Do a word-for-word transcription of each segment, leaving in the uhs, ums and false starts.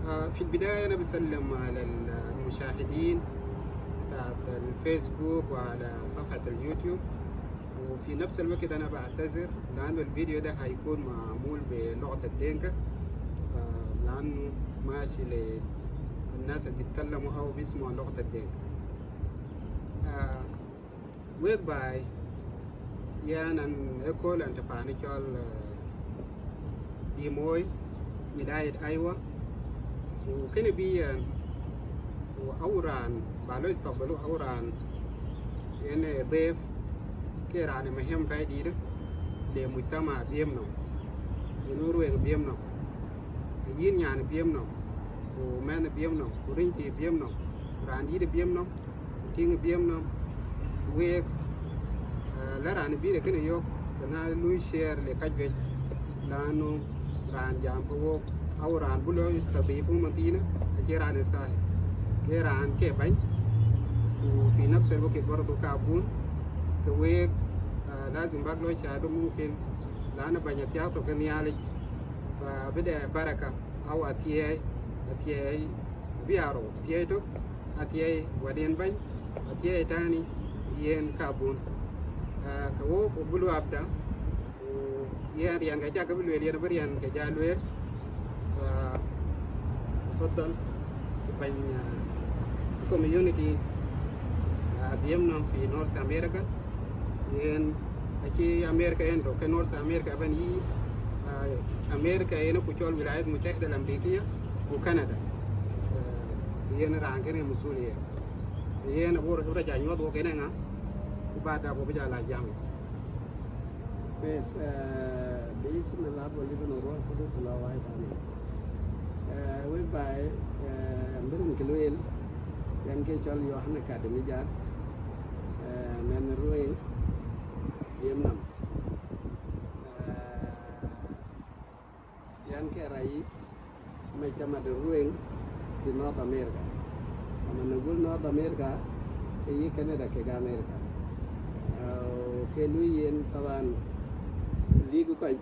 آه، في البداية أنا بسلم على المشاهدين بتاعت الفيسبوك وعلى صفحة اليوتيوب، وفي نفس الوقت أنا بعتذر لأنه الفيديو ده هيكون معمول بلغة الدينكا، آه، لأنه ماشي للناس اللي بيتكلموا أو بيسمعوا لغة الدينكا. آه، Wek baai, yɛn an ë kööl an të paan cɔl, eh, Dimoi, wilayat Aiwa, ku kënë bï yɛn, ku awur raan ba lɔ istakbalu, awur raan yen ë dhëëf, ke raan ë muhim pɛ̈i dïït le mujtama biëm nɔm, yen wur wek biëm nɔm, yïn nyan biëm nɔm, ku mɛnh biëm nɔm, ku riny cï biëm nɔm, raan dïït biëm nɔm, ku tiŋ biëm nɔm, week, eh, la raan bï de kënë yök, ke na lui share le ka juëc, lanu raan jam ke wok, au raan bï lɔ yustadhifu man thiinë, acie raan ë sahil, ke raan ke bɛ̈ny, ku fi nafs al wakit bardu ka bun, ke week, eh, lazim bak lɔ shahadu mumkin, lanu bɛ̈ny athiaak thok ke Nhialic, fa bï de baraka, au athiɛɛi, athiɛɛi, abï aa rou, athiɛɛi tök, athiɛɛi wadiɛn bɛ̈ny, athiɛɛi tani yen ka bun. Ah, ke wok, ku bï luaapda, ku yen riɛnke cak ke bï lueel, yen abï riɛnke ja lueel. Ah, tafadhal, bɛ̈ny, ah, community, ah, biëm nɔm fi North America. Yen acï America yen tɔ̈ ke North America ëbɛ̈n yï, ah, America yen ku cɔl Wilayat Mutahida Al Amerikiya ku Canada. Ah, yen raan kënë masulia. Yen abor abï ja nyuɔ̈th wok yen ë ŋa, ku baada abï ja la jam. Bes, eh, bi ism al Ab wal Ibn wa Ruh al Qudus la wahid amin. Eh, wek baai, eh, an bï rin kë lueel, yen ke cɔl Yohana Kademi Jaak, eh, mɛnh Rueŋ, biëm nɔm. Eh, Yan ke rais mujtama de Rueŋ fi North America. Lama nagul North America, ke yï Canada kek America. Au, ke lui yen taban, lïk kɔc,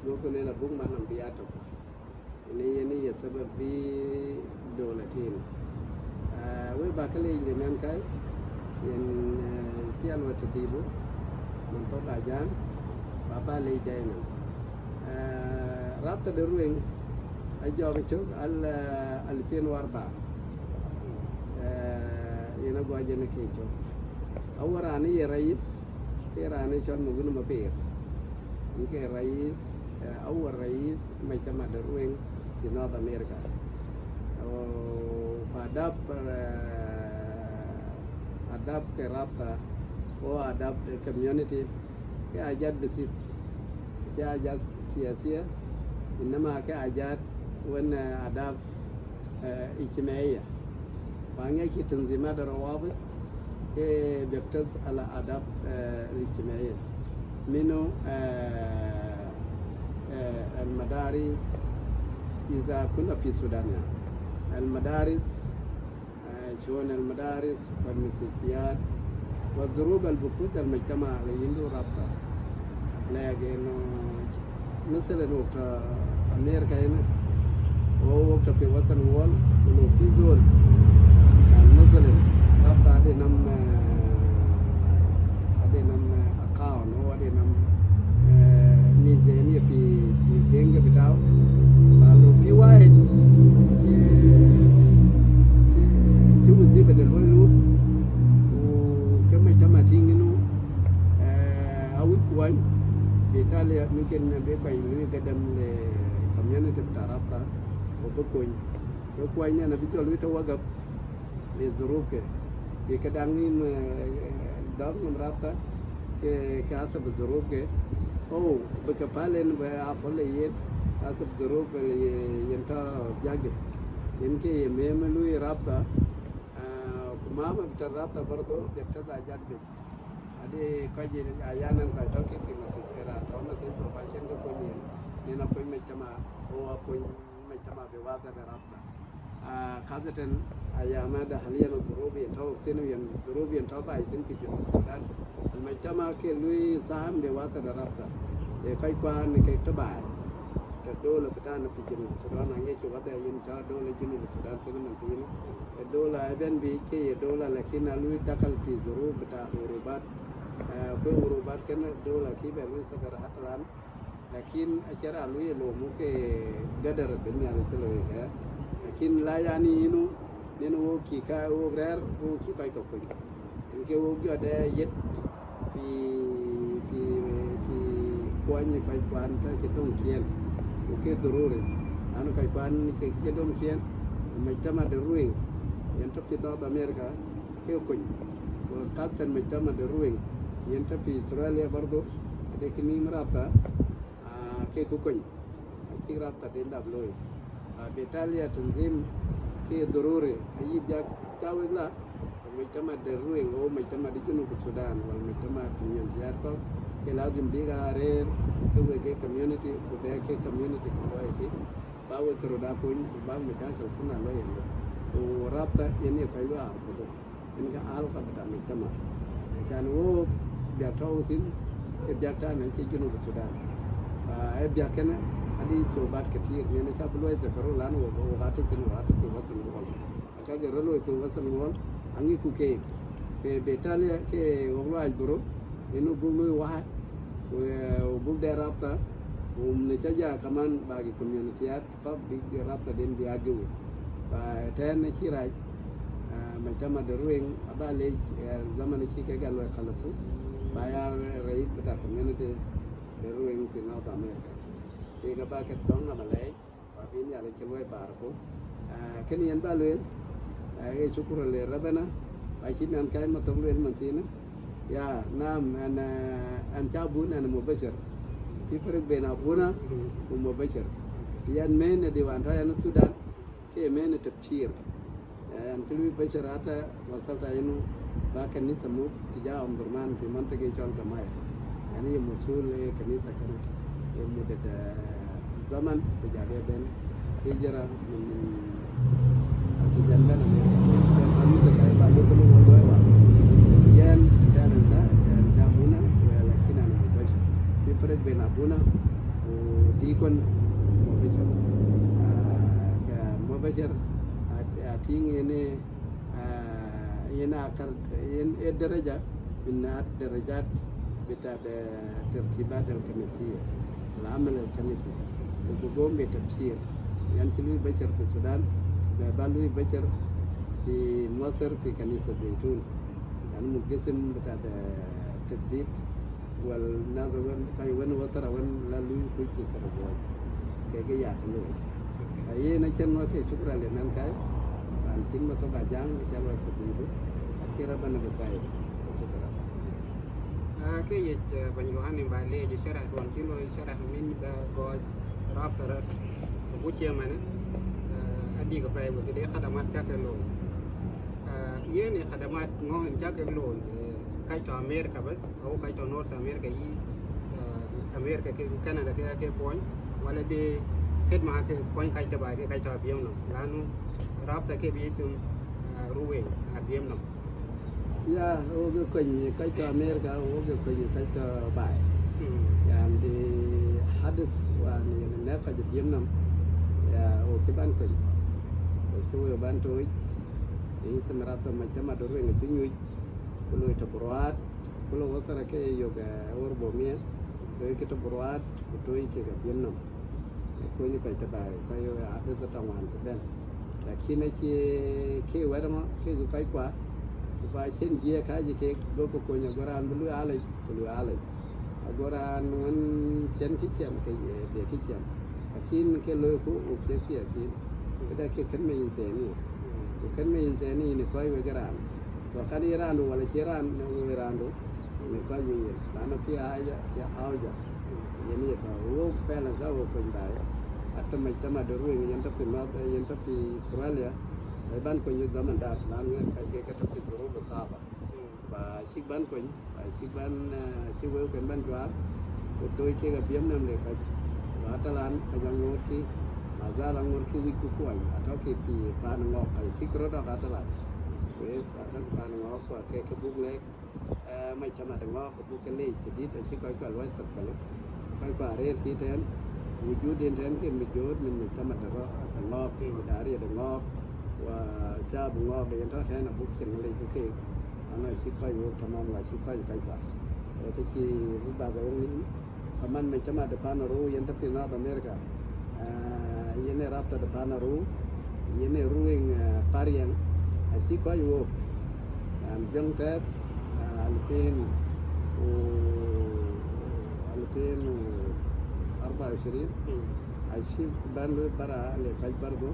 duɔ̈kkë lueel abuk man nɔm bï ya tök. Yen, yen ye sabab bï dolatin. Ah, wek ba ke leec le mɛnhkäi, yen, eh, cï alwa tadibu, man thok ajan, ba ba leec daiman. Eh, rabta de Rueŋ, ajɔk cök al, eh, alfin wa arba. Eh, yen aguɔ jɛn ke cök. Awal raan ye rais, ke raan cɔl Magun Mapir. Yen ke rais, eh, awal rais mujtama de Rueŋ fi North America. Au, fa adab, eh, adab ke rabta, au adab de community, ke hajat basit, ke hajat siyasiya, inama ke hajat wen, eh, adab, eh, ijtimaiya. Wa ŋiɛc cï tanzimat rawabit, ke biktas ala adab, eh, al ijtimaiya. Minu, eh, eh, al madaris, iza kunna fi Sudan, yani. Al madaris, eh, shuun al madaris, wal mustashfiyat, wa dhuruf al bifut al mujtama al indu rabta. Lakin, uh, masalan, wokta America hina, au wokta fi Western world, wa lo fi zol, yani, masalan, rabta ade nam, eh, ade nam, eh, account, au ade nam, eh, mizania fi, fi bank bitau. Fa lo fi wahid cï, cï, cï wazifa de luɔi loss, u ke mujtama tïŋ inu, eh, awïc kuɔny, bitali mumkin bï kɔc lui gadam le community bita rabta, u bï kony. Ke kuɔny nɛn abï jɔl lui tawagaf le zurufke. Bï ke daŋ nïm, eh, dɔm nïm rabta, ke, ke hasab zurufke. Au, bï ke päl en bï a päl le yen, hasab zuruf le yen tɔ̈ biäkde. Yen ke ye muhim lui rabta, ah, ku mama bita rabta bardo, bita hajat bit. Ade kɔc ye, ayanan kɔc tɔ̈ ke fi masjid, raan tɔ̈ masjid, bï ba cïn ke kony yen, yen akony mujtama, au akony mujtama fi wasa de rabta. Ah, khasatan ayam ada haliyan zuruf yen tɔ̈ thïn, yen zuruf yen tɔ̈ baai thïn fi Junub Sudan. Al mujtama ke lui saham be wasa de rabta. E kɔc kuan ke tɔ̈ baai. Dola bï tɔ̈ në fi Junub Sudan, aŋic cï wadhia yen tɔ̈ dola Junub Sudan thïn ëmën thiinë. Ë dola ëbɛ̈n bï ke ye dola, lakin alui dakal fi zuruf bita hurubat. Eh, ku hurubat kënë dola kï bɛ lui safar hata lan. Lakin acie raan lui lom ke gadar bï Nhialic cï looi ke. Lakin la yani yïn, nin wok cï ka wok rɛ̈ɛ̈r, wok cï kɔc ke kuny. Yen ke wok jɔt ë yet fi, fi, fi kuɔny kɔc kuan tɔ̈ cï döŋ ciëën. Ku ke dhururi. An kɔc kuan ke cï döŋ ciëën, mujtama de Rueŋ, yen tɔ̈ fi North America, ke kuny. Ku kathken mujtama de Rueŋ, yen tɔ̈ fi Australia bardo, de kë nïïm Rabta, ah, ke ku kuny. Acïk Rabta den dap looi. Ah, bitalia tanzim ke dhururi, ayï biak ca wek la, mujtama de Rueŋ, o mujtama de Junub Sudan, wala mujtama community yat kɔ̈k, ke lazim bïk aa rëër, ke wek ke community, ku dɛ ke community ku looi ki, ba wek ke röt aa kony, ku bak mashakil kun aa looi yen. Ku Rabta yen ye kɔc luaar ku dhuk. Yen ke alka bita mujtama. Acan wok biak tɔ̈ thïn, ke biak tɔ̈ në cï Junub Sudan. Fa ë biak kënë, adï sobat katir, yen ca bï luɔi dhakaru lan wok, wok aa tɔ̈ thïn, wok aa tɔ̈ thïn wok thïn wok. Aka ke röt looi thïn wok thïn wok, aŋic ku keek. Ke bitalia ke wok luaac buru, yen wok buk looi wahad, ku, eh, wok buk dɛ Rabta, ku në ca ja kaman bagi community yat, kɔ̈k bïk Rabta den bï aa gëu. Fa tɛ̈ɛ̈n acï rac, ah, mujtama de Rueŋ aba lec, eh, zaman cï kek a luɔi khalafu, ba ya rais bita community de Rueŋ fi North America. Kek aba ke dɔŋ amalɛc, wa bï Nhialic ke luɔi baar ku. Ah, kënë yen ba lueel, ah, ye shukura le Rabana, wa cï mɛn kac ma thok lueel man thiinë. Ya, naam, an, ah, an ca bun, an mubashir. Fi farik ben abuna wa mubashir. Yan mehna di wan tɔ̈ yan Sudan, ke mehna tabshir. Eh, an kë lui bashir hata wasalta inu ba kanisa muk tija Omdurman fi mantaka cɔl Gamaya. Yani ye masul, eh, kanisa kënë, eh, muda de zaman, ku ja be ben hijra min Akijan ben Amerika. Be kɔn mi be kai ba luk luk wal wai wa. Yen kan sa, yen ka buna, wala kinan mubashir. Fi farik ben abuna u dikon mubashir. Ah, ka mubashir, a, a tiŋ yen, ah, yen akar, yen e daraja min ad-darajat bita de tertibat al-kanisiya, al-amal al-kanisi, u bi gom be tabshir. Yan cï lui bashir fi Sudan, be ba lui bashir fi Masir fi kanisa Zeitun. Yan mu gisim bita de tasdid, wal nas wen, kai wen wasara wen la lui kuc fi sara zuwaj. Kege ya ke lui. Aye na cen wa ke shukra le man kai. An cin ma to ba jang, cen wa ke dibu. Akira bana be sai. Shukra. Ah, ke yec, eh, bany Yohane ba le je shara don kilo shara min ba go Rabta rat. Bu ce mana, eh, adi ga pai wa gede khadamat ka ke lo. Ah, yen khadamat ngo in ka ke lo, eh, kai to America bas, au kai to North America yi, eh, America ke Canada ke, ke kuɔny, wala de khidma ke kuɔny kai to ba ke kai to abiem no. Lanu Rabta ke bi isim, eh, Rueŋ abiem no. Ya, wok ë kony kɔc tɔ̈ Amerika, wok ë kony kɔc tɔ̈ baai. Mm. Yan de hadith wan yen nɛ̈k kɔc ë biëm nɔm. Ya, wok cï ban kony. Wok cï wek ban tooc. Ë isim Rabta mujtama de Rueŋ cï nyuc. Ku loi tabaruat. Ku loi wasara ke yök, eh, orbomia. Loi ke tabaruat, ku tooc kek ë biëm nɔm. Kony kɔc tɔ̈ baai, kɔc ë adith tɔŋ wään cï bɛ̈n. Lakin acie ke wɛ̈t ŋö, kek kɔc kua, ku kua cïn jiëë kääc kek, gokï kony ago raan bï lui alec, ku lui alec. Ago raan wën cïn kë ciɛm, ke ye de kë ciɛm. Lakin ke loiku, wok cie siasin. Këdë ke kën me insania. Ku kën me insania në kɔc wek raan. So kan ye raandu wala cie raan, wek raandu. Në kɔc wei yen, lanu fi haja, fi hauja. Yen ye tɔ̈, wok pɛl an tɔ̈ wok kony baai. Hata mujtama de Rueŋ yen tɔ̈ fi North, yen tɔ̈ fi Australia. Ë ban kony ë zaman dak, lanu yen ka ke ke tɔ̈ fi zuruf saba. Ba cïk ban kony, ba cïk ban, eh, cïk wëu kën ban juaar. Ku tooc kek abiëm nɔm le kɔc. Ku atalan, kɔc aŋoot ki, ma zal aŋoot ki wïc ku kuɔny, atɔ̈ ke fi paan ŋɔɔk, kɔc kïk röt dɔk atalan. Ku yes, atɔ̈ ke paan ŋɔɔk, ku ke ke buk lɛɛk. Eh, mujtama de ŋɔɔk buk ke leec shadid, acï kɔc kua luɔi istikbal. Kɔc kua rëër ki tɛ̈n, ku Wujudden tɛ̈n ke mi jööt min mujtama de Ŋɔɔk, mm, idariya de Ŋɔɔk, wa shaab Ŋɔɔk yen tɔ̈ tɛ̈n abuk cieŋ leec ku keek. Ana cï kɔc wok tamam wa cï kɔc kɔc kua. Ee, kë cï bï bath wok nïn. Kaman mujtama de Panaruu yen tɔ̈ piny North America. Ee, yen ee Rabta de Panaruu, yen ee ruling, ee, Pariang, acï kɔc wok. Yan, jöŋ thɛɛr, ee, alpin u, alpin u arba u ishirin, mm, acï bɛ̈n luɔi bara le kɔc bardu.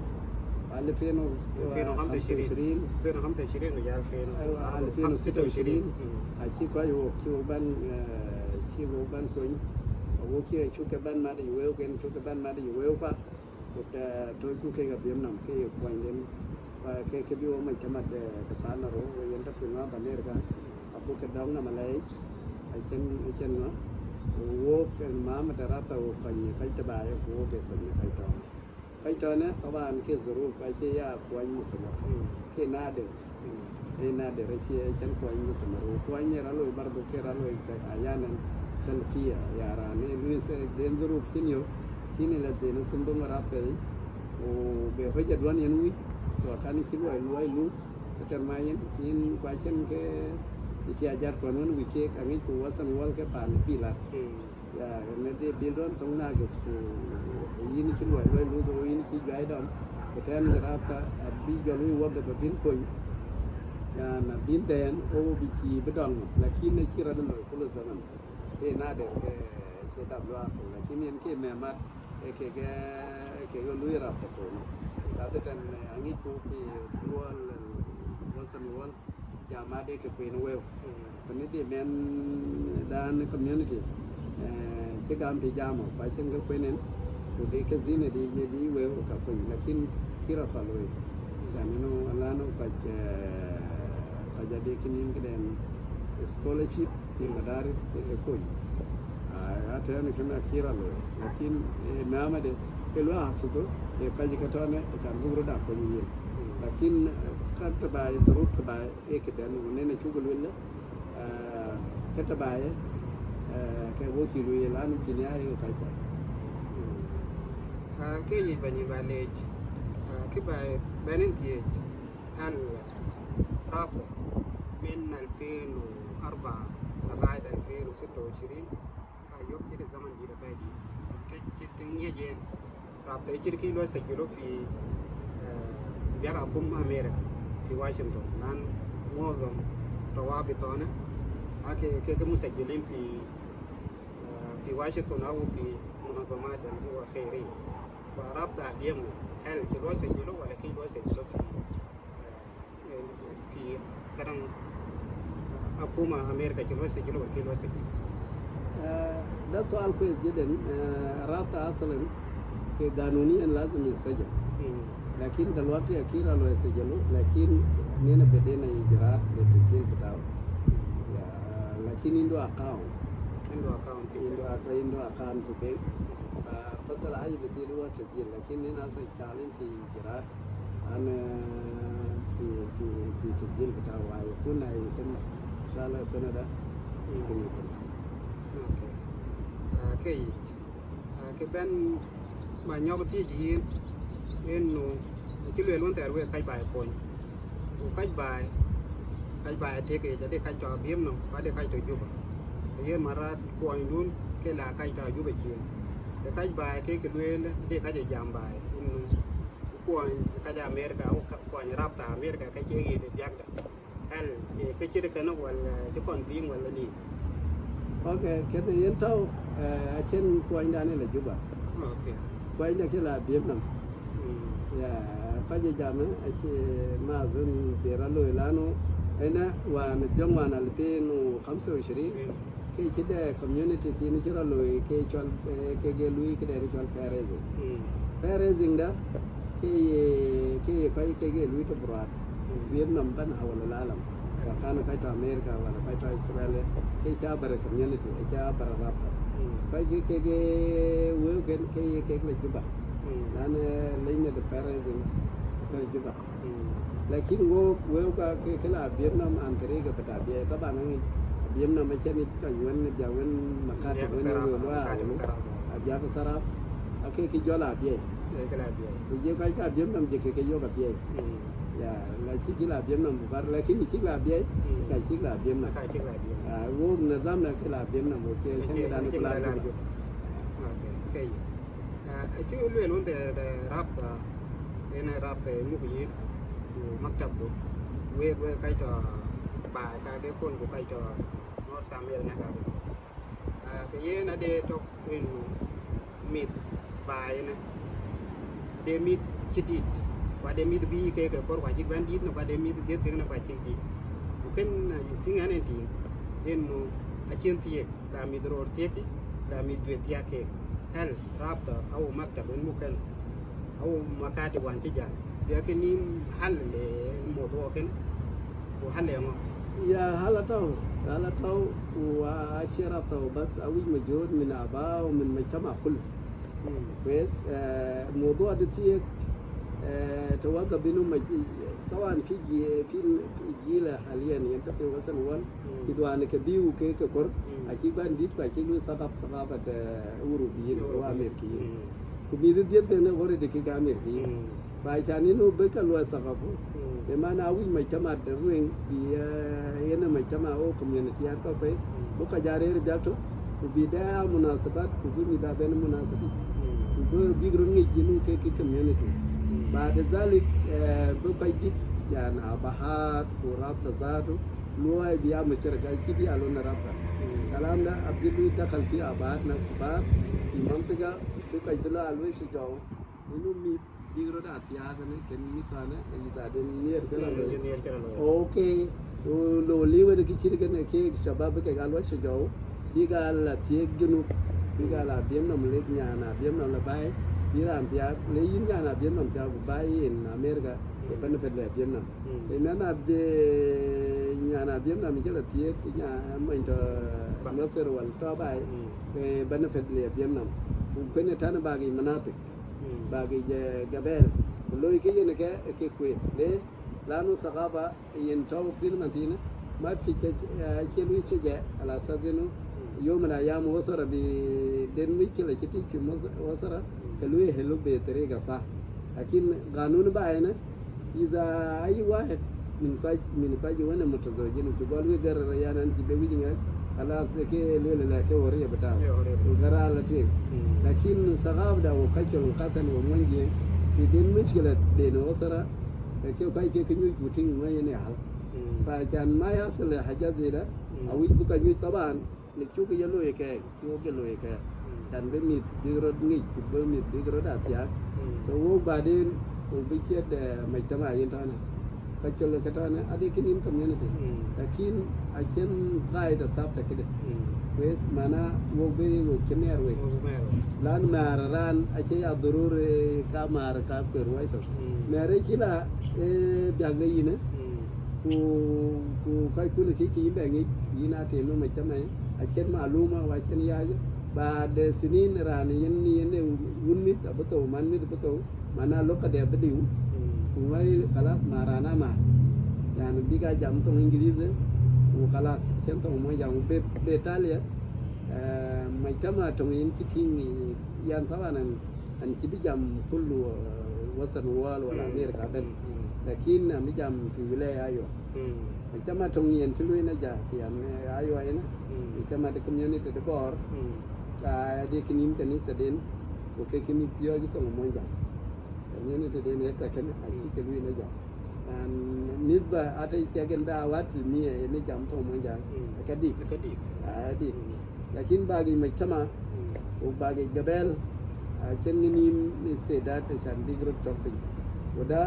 Alpin u, alpin u khamsa u ishirin, alpin u khamsa u ishirin, ya alpin u, aywa, alpin u sitta u ishirin, mm, acï kɔc wok, cï wok bɛ̈n, ee, cï wok bɛ̈n kony. Wok cï cuk ke bɛ̈n mat yic wëu, ken cuk ke bɛ̈n mat yic wëu kua. Ku tɔ̈, tɔ̈ ku kek abim nɔm ke ye kuɔnyden, ke, ke bï wok mujtama de, de Panaruu, yen tɔ̈ piny North America, abuk ke dɔ̈ŋ nɔm alɛɛc, acïn, acïn ŋö, wok en mama de Rabta wok kony kɔc tɛ̈ baai, ku wok ke kony kɔc tɔ̈. Kɔc tɔ̈ në, taban ke zuruf, acie ya kuɔny mustamar, ke nadir. Ee nadir, acie cïn kuɔny mustamar. Kuɔny ë rɔt looi bardu ke rɔt looi ke ayanan salfiya, ya raan ë luui se-, den zuruf cïn yök, cïn ë la den sundum Rabta yic, ku be hoja duɔ̈n yen wïc, so kan cï luɔi, luɔi luth, ke tɛ̈r ma yen, yen kua cïn ke itiajat kuɔn wën wïc kek, aŋic ku Western world ke paan ë pïïr lat. Mm. Ya, në de bil duɔ̈n thoŋ nagis ku yïn cï luɔi, luɔi luth, ku yïn cï juai dɔm, ke tɛ̈n ke Rabta abï jɔl wïc wok de ba bïn kony. Yan, abïn dhɛ̈n, o bï cï bï dɔŋ, lakin acï rɔt looi kulu zaman. Ee nadir ke cï dap luath, lakin yen ke mɛmat, ee kek, ee kek luui Rabta kono. Ka de tɛ̈n, ee, aŋic ku fi duɔl, ee, Western world, jama de ke kuen wëu. Mm. Ku në de mɛn dan community, ee, cï gam pï jama, ku acïn ke kuen en, ku de ke zina de ye di wëu ka kuen, lakin cï rɔt thal wei. Can ënɔ alanu kɔc, ee, kɔc adï kë nïn këden scholarship, fi madaris ke, ke kony. Aa, atɛ̈n kënë acï rɔt looi. Lakin, ee, mama de, ke luɔi asutu, ee, kɔc ke tɔ̈ në, ee, can buk rɔt dak kony yen. Mm. Lakin, ee, ka tɛ̈ baai, zuruf tɛ̈ baai, ee këden, wun en acuk lueel, ee, ka tɛ̈ baai, ee, ke wo cï lueel, lanu cïn ya, ee, kɔc kɔc. Mm. Aa, ke yic bɛ̈ny ba leec, aa, kë ba bɛ̈n en thiëëc, hal, ee, Rabta min alfin u arba lagaid alfin u sitta u ishirin, ka yök cït ë zaman dït apɛi dït. Kë cït ŋiɛc yen, Rabta cït kë luɔi sajili fi, ee, biäk akum America fi Washington, lan muɔdham rawabit tɔ̈në, ake ke, ke musajilin fi, ee, fi Washington au fi munazamat al huwa khairiya. Fa Rabta al yom, hal cï luɔi sajili wala kë luɔi sajili fi, ee, fi kadang, akuma America cï luɔi sajili wala kë luɔi sajili? Ee, da sual kwes jiddan. Ee, Rabta asalan ke ganuniyan lazim yisajal. Mm. Lakin dalwakti akira lo yisajalo, lakin nina bedena ijraat le tasjil bitau. Ya, lakin indu account. Indu account fi bank. Indu acc-, indu account fi bank. Fa fadal haja bisid huwa tasjil, lakin nina hasa shaghalin fi ijraat. Ana fi, fi, fi tasjil bitau, wa yakun yintam inshallah sana da, mm, yakun yintam. Okay. Aa, ke yic. Aa, kë bɛ̈n ba nyɔk thiëëc yïn, inu acï lueel wën thɛɛr wek kac baai kony. Ku kac baai, kac baai atek yic, ade kac tɔ̈ abim nɔm, ku ade kac tɔ̈ Juba. Ke yen marat kuɔnydun ke la kac tɔ̈ Juba cin. Ke kac baai ke kë lueel, ade kac ë jam baai, inu kuɔny kac America, au ka-, kuɔny Rabta America, ka cie ɣet ë biäkda. Hal, ee, ke cït kënë wala cï kɔn piŋ wala liu? Okay, kënë yen tɔ̈u, ee, acïn kuɔnydan ë la Juba. Okay. Kuɔnyda ke la abim nɔm. Mm. Ya, kɔc ë jam, ee, acï ma azun bï rɔt looi lanu, ënë wään jɔŋ wään alfin u khamsa u ishirin. Mm. Ke cï de community thiin cï rɔt looi ke cɔl, eh, ke ge lui këden cɔl fair raising. Mm. Fair raising da, ke ye, ke ye kɔc ke ge lui tɔ buruat. Mm. Vietnam ban hawal alam. Mm. Kan kɔc tɔ America wala kɔc tɔ Australia, ke ca bara community, ca bara Rabta. Mm. Kɔc ke, ke ge wëu ken ke ye kek la Juba. Mm. Lan, eh, lejna de fair raising tɔ Juba. Mm. Lakin wo, wëu ka ke, ke la abim nɔm an tariga bita bia, taban aŋic abim nɔm acïn yic kɔc wën, bia wën makati wën, wëu lo a wëu, abia bi saraf. Ake kë jɔl Abiɛi. Ee, kë la Abiɛi. Ku jëk kɔc ke Abiɛm nɔm jëk ke ke yök Abiɛi. Mm. Ya, la cïk cï la Abiɛm nɔm ku bar, lakin cïk la Abiɛi, mm, ka cïk la Abiɛm nɔm. Ka cïk la Abiɛm nɔm. Ah, wok nidham na ke la Abiɛm nɔm, wok cï, cï, cï ŋidan cï ku la ŋidan Abiɛm. Abiɛm. Okay, ke yï. Ah, acï lueel wun thɛɛr, eh, Rabta, en Rabta muk yïn, ku maktabdu. Wek, wek kɔc tɔ̈ baai ka ke kon ku kɔc tɔ̈ North America ka ke. Ah, ke yen ade tök en mïth baai ënë, ade mïth cï dït, ku ade mïth bï ke ke kor ku acïk bɛ̈n dït në, ku ade mïth dhiëth kek në ku acïk dït. Ku kën, ah, tïŋ ɛn en tïŋ, en nu acïn thiëëk, la mïth röör thiëëk, la mïth duëth thiak kek. Hɛl Rabta au maktab en muk kën. Au makati wan cï jäl. Dia ke nïm hal le modo ken. Ku hal le ŋö? Ya, hal atɔ̈u, hal atɔ̈u, ku a, acie Rabta bas, awïc majhud min aba u min majtama kul. Mm. Kwes, eh, modo de thiëëk, eh, tawagga binu maj-, taban fi ji-, fi, fi jila haliyan, yen tɔ̈ fi Western world. Mm. Idwan ke biu ke, ke kor, mm, acïk bɛ̈n dït ku acïk lui thakap, thakapa de European, European, wa American. Mm. Ku mïth dhiëth kën already kek American. Mm. Ba can inu bï ke luɔi thakap. Mm. Ë man awïc majtama de rueŋ, bï, eh, yen majtama o community at kɔ̈k pei, mm, bï kɔc a rëër biak tök, ku bï dɛ a munasabat, ku bï mïth a bɛ̈n munasabi. Mm. Ku bï bïk röt ŋic jinu ke, ke community. Mm. Baada dhalik, eh, bï kɔc dït, yan abahat, ku Rabta dhatu, luɔi bï a mushtaraka, cï bï a lon Rabta. Mm. Kalam da abï lui dakal fi abahat nas kubar, fi mantiga, bï kɔc bï lɔ a luɔi shujau, inu mïth bïk röt a thiaak ënë, kën mïth tɔ̈ ënë, ë yï baden nhiëër cï la looi. Mm, nhiëër cï la looi. Okay. Ku lo liu ënë kë cït kënë, kek shabab bï kek a luɔi shujau, bïk a la thiëëk junub, bïk a la Abiɛm nɔm lek nyan Abiɛm nɔm la baai, bï raan thiaak, le yïn nyan Abiɛm nɔm thiaak ku baai yen America, ë, mm, benefit le Abiɛm nɔm. Mm. Ë mɛn a bï nyan Abiɛm nɔm cï la thiëëk, nya mony tɔ̈ ba- Masir wal tɔ̈ baai, mm, ë benefit le Abiɛm nɔm. Ku kën ë tɛ̈n bak yic manatik, mm, bak yic, eh, gabel. Ku looi kë yen ke, ke kueth. Le, lanu thakapa yen tɔ̈u thïn man thiinë, ma fi cä, eh, cï lui cä jɛ, ala asas inu, mm, yom al ayam wasara bï den mushkila cï tic fi mus-, wasara, mm, ke lui helu be tariga sah. Lakin ganun baai ënë, idha ai wahid min kɔc, min kɔc wën ë mutazawjin, ku gɔl wek gär yan an cï be wïc ŋɛk, khalas, ke lueel la ke hurriya bita. Ke hurriya bita. Ku gär ala tueŋ. Mm. Lakin thakapa da wa culture khasatan wa mony jiëëŋ, fi den mushkila den wasara, ke kɔc ke ke nyuc ku tïŋ ŋö yen ë hal. Mm. Fa can ma yasil haja zeda, mm, awïc bï ka nyuc taban, në cuk ye looi kek, cuk ye looi kek. Mm. Can bï mïth bïk röt ŋic, ku bï mïth bïk röt a thiaak. Mm. Ke wok baden, ku bï ciët, eh, majtama yen tɔ̈ ënë. Ka col ke tɔ̈ ënë, ade kë nïm community. Mm. Lakin acïn qaida thabta këde. Mm. Wek, mana, wok bï wok cï mɛɛr wek. Wok mɛɛr wek. Lan mɛɛr raan, acie ya dhurur, eh, ka mɛɛr ka kuer wai thok. Mm. Mɛɛr ë cï la, eh, biäk de yïn, eh. Mm. Ku, ku kɔc kun kï cï yïn bɛ ŋic, yïn a tem ë majtama, acïn maluma, wa acïn yac. Baad sinin raan yen, yen ë wun mïth abï thou, man mïth abï thou, mana lok kade abï diu. Mm. Ku ŋɔi khalas ma raan ama. Yani bïk a jam thoŋ English, ku khalas, cïn thoŋ mony jam be, be talia. Eh, majtama töŋ yen cï tïŋ, yan taban an, an cï bï jam kullu, eh, Western world wala, mm, America ben. Mm. Lakin an bï jam fi wilaya Iowa. Mm. Majtama töŋ yen cï lui Naja fi am, eh, Iowa ënë. Mm. Majtama de community de Bor. Mm. Ka de kë nïm kanisa den, ku ke kë nïm piɔ̈ɔ̈c thoŋ mony jam. Community den ë tɛkën, acï ke lui Naja. An, nisba ata ciɛk en bɛ a wat fi mia yen ë jam thoŋ mony jam. Mm. Ë ka dik. Ë ka dik. Aa, dik. Mm. Lakin bak yic majtama, mm, ku bak yic gabel, acïn nïm istidat ashan bïk röt cɔk piny. Ku da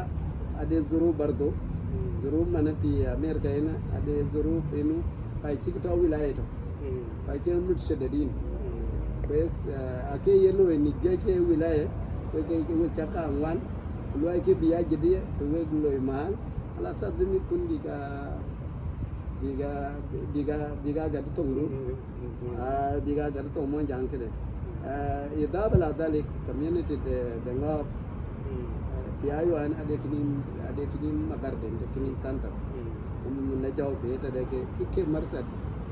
ade zuruf bardo, mm, zuruf man fi America ënë, ade zuruf inu, ka cïk tɔ̈ wilaya tök. Mm. Ka ke mutashadidin. Mm. Kwes, eh, ake ye looi në juëc ke wilaya, ke, ke, ke wek cak ka ŋuan, luɔi ke bï ya jëdiɛ, ke wek looi mal, ala asas de mïth kun bïk a, bïk a, bïk a, bïk a gät thoŋdu. Mm, mm, mm. Ah, bïk a gät thoŋ mony jam këde. Mm. Eh, idafa ila dhalik, community de, de Ŋɔɔk, mm, eh, fi Iowa ënë ade kë nïm, ade kë nïm magar den, de kë nïm center. Mm. Kum na jɔu fi hita de ke, ke, ke marsad,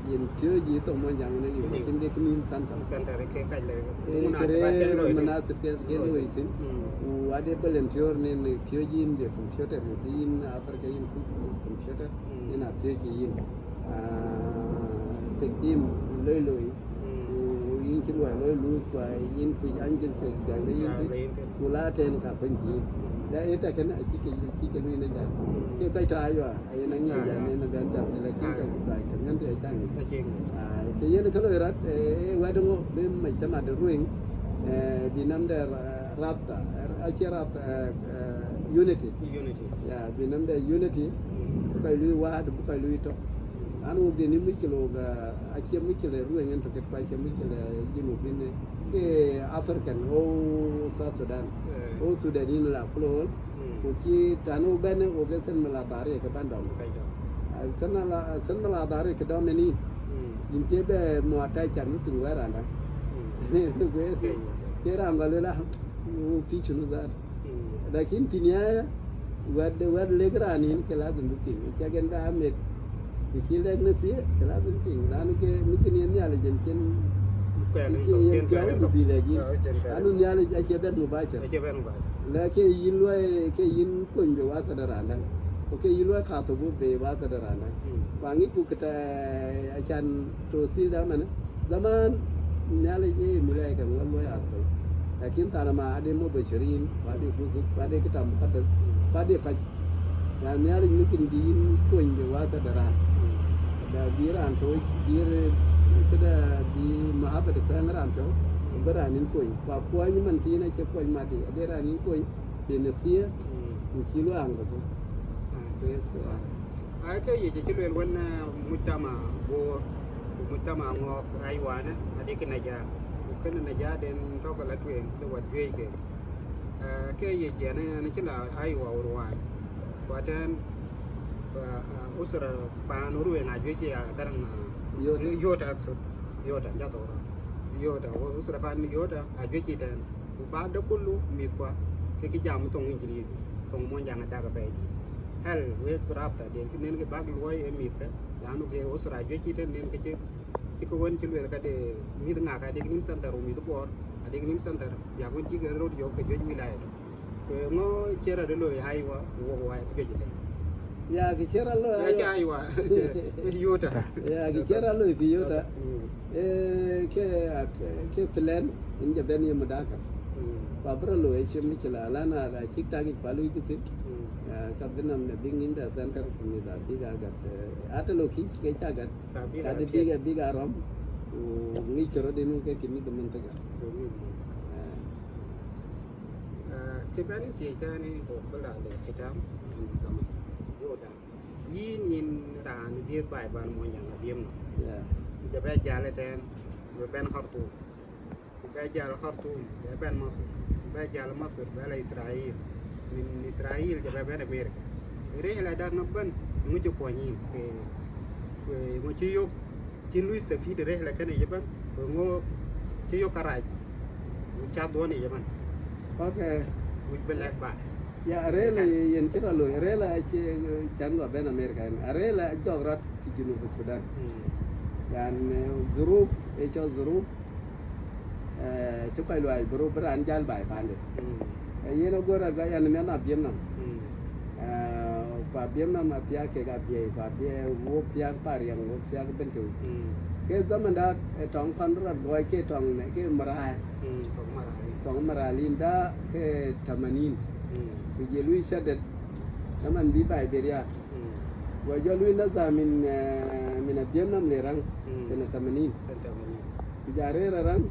Yen piööc yï thoŋ Muɔnyjäŋ ënë liu, lakin dek nïn center. Center ke kac le, eh, munasib ke looi thïn. Munasib ke, ke looi thïn. Mm. Ku ade volunteer nin piööc yïn bï computer, bï yïn Africa yïn kuc computer, mm, nin a piööc yïn. Ah, tek dim loi loi. Mm. Ku yïn cï luɔi loi luth, ku yïn kuc an cïn thiek, biäk de yïn thïn. Ku la tɛ̈n ka kony kï yïn. Mm. Ya ë tɛ̈ kënë acï ke, acï ke luui në jam. Mm. Ke kɔc tɔ̈ aywa. Ayen aŋic an, yen abɛn jam thïn, lakin ka baai kën ŋän tï acä ŋic. Ai, ke yen ke loi rɔt, eh, eh, wɛ̈t ŋö bï mec tëmade rueŋ, eh, bï nɔm de ra-, rabta, eh, acie rabta, eh, eh, unity. Unity. Ya, bï nɔm de unity, mm, bï kɔc luui waat, bï kɔc luui tök. Mm. An wok de ni muckil wok, eh, acie muckil rueŋ en tök, ku acie muckil junubin, eh, ke African, o South Sudan, eh, o Sudan in la kulol. Mm. Ku cï tɛ̈n wok bɛ̈n, wok ke thin mala dhar ye ke bɛ̈n dɔm. Ke dɔm. Ah, thin mala, thin mala dhar ye ke dɔm ënïn. Mm. Yïn cie bɛ muɔɔt tɛ̈ can bï piny wɛ̈ɛ̈r randa. Mm. Ku cie raan gɔl ëla, wok pïï cïn dhar. Mm. Lakin piny aya, wɛ̈t, wɛ̈t lek raan yïn ke lazim bï piny. Cak en bɛ amet. Ku cï lɛ̈k në thiëë, ke lazim piŋ, raan ke mïkin yen Nhialic en cïn, cïn yen piɔ̈u ku bï lɛ̈k yïn. Anu Nhialic acie bɛ̈n mubashar. Acie bɛ̈n mubashar. Lɛ̈k ke yïn luɔi, ke yïn kony bï watha de randa. Ku ke yïn luɔi kathu bï watha de randa. Mm. Ku aŋic ku këtɛ acan to thiëëc dhaman. Dhaman Nhialic ee malaika ŋuɔt luɔi arthur. Lakin thalama ade mubashirin, ku ade kusuth, ku ade kitab mukaddas, ku ade kɔc. Ya Nhialic mumkin bï yïn kony bï watha de raan. Ba bï raan tooc, bï rë-, këdë bï mahaba de kuɛŋ raan piɔ̈u, bï raan yïn kony. Ku akuɔny man thiin acie kuɔny mat, ade raan yïn kony, bï në thiëë, mm, ku cï luaŋ ke thou. Ah, bes, ah. Aa, ke yic acï lueel wën, eh, mujtama Bor, ku mujtama Ŋɔɔk Aiwanë, adï kë naja, ku kënë naja den tɔ̈ ke la tueŋ ke wat juëc ke. Eh, ke yic yen, eh, yen cï la Aiwa wor wany. Ku atɛ̈n, eh, eh, usra paan wor weŋ ajuëc ya garaŋ, eh, Yota. Yota, aksud. Yota, jatho rɔ. Yota, usra paan Yota ajuëc tɛ̈n. Ku baada kulu mïthkua ke kï jam thoŋ Injilizi, thoŋ Muɔnyjäŋ adak apɛi dït. Hɛl wek rabta den kï nen kï bäk luɔi ë mïthkë, lanu ke usra juëc cït nen kï cï, cï kë wën cï lueel ka de mïth ŋak adek nïm center, ku mïth Bor adek nïm center, biäk wën cï ke röt yök ke juëc wilaya tök. Ku eeŋö cï rɔt ë loi Aiwa, ku wok wa juëc ëtɛ̈n? Ya, kë cï rɔt loi Aiwa. Yota. Ya, kë cï rɔt loi pi Yota. Mm. Eh, ke, ke, ke plan, in jɔ bɛ̈n ye mudakar. Mm. Ku abï rɔt looi acie muckila, lana acïk tak yic ku alui kï thïn. Mm. Ah, ka bï nɔm de bïk nïn de center ku mïth abïk agat, eh, ate lo kïc ke ca gat. Ka bïk ka dï abïk, abïk arɔm, ku ŋic kë rɔt inu ke kï mïth de mantaka. Ku mïth de mantaka. Eh. Ah, kë bɛ̈n thiëc tɛ̈n ë, ku bï la le khitam, zaman. Jordan. Yïn, yïn raan dhiëth baai ban Muɔnyjäŋ Abiëm nɔm. Yeah. Ku jɔ bɛ jäl ëtɛ̈n, bï bɛ̈n Khartoum. Ku bɛ jäl Khartoum, bɛ bɛ̈n Masir. Ku bɛ jäl Masir, bɛ la Israel. Min Israel jɔ bɛ bɛ̈n America. Rihla dak nɔm bɛ̈n, eeŋö cï kuɔny yïn? Ku, ku eeŋö cï yök, cï lui stafid rihla kënë ëbɛ̈n? Ku eeŋö cï yök karac? Ku ca dhuɔ̈n yic ëbɛ̈n. Okay. Wïc bï lɛ̈k baai. Ya, rihla yen cï rɔt looi, rihla acï, eh, can lɔ bɛ̈n America yen. Rihla ajɔk rɔt fi Junub Sudan. Mm. Yan, eh, zuruf, ë cɔl zuruf, eh, cï kɔc luɔi bï rɔt bï raan jäl baai paande. Mm. Eh, yen agör rɔt ba yan miɛn Abiëm nɔm. Mm. Eh, ku Abiëm nɔm athiak kek Abiɛi, ku Abiɛi wok thiak Pariɛŋ, wok thiak Bentiu. Mm. Ke zaman da, eh, tɔŋ kɔn rɔt gɔɔc ke tɔŋ ne, ke maraai. Mm, tɔŋ maraai. Tɔŋ maraai lim da ke tamanin. Mm. Ku je lui shadet, zaman bi baai beria. Mm. Go jɔ lui nadha min, eh, min Abiëm nɔm le raŋ, mm, sene tamanin. Sene tamanin. Ku ja rëër raŋ,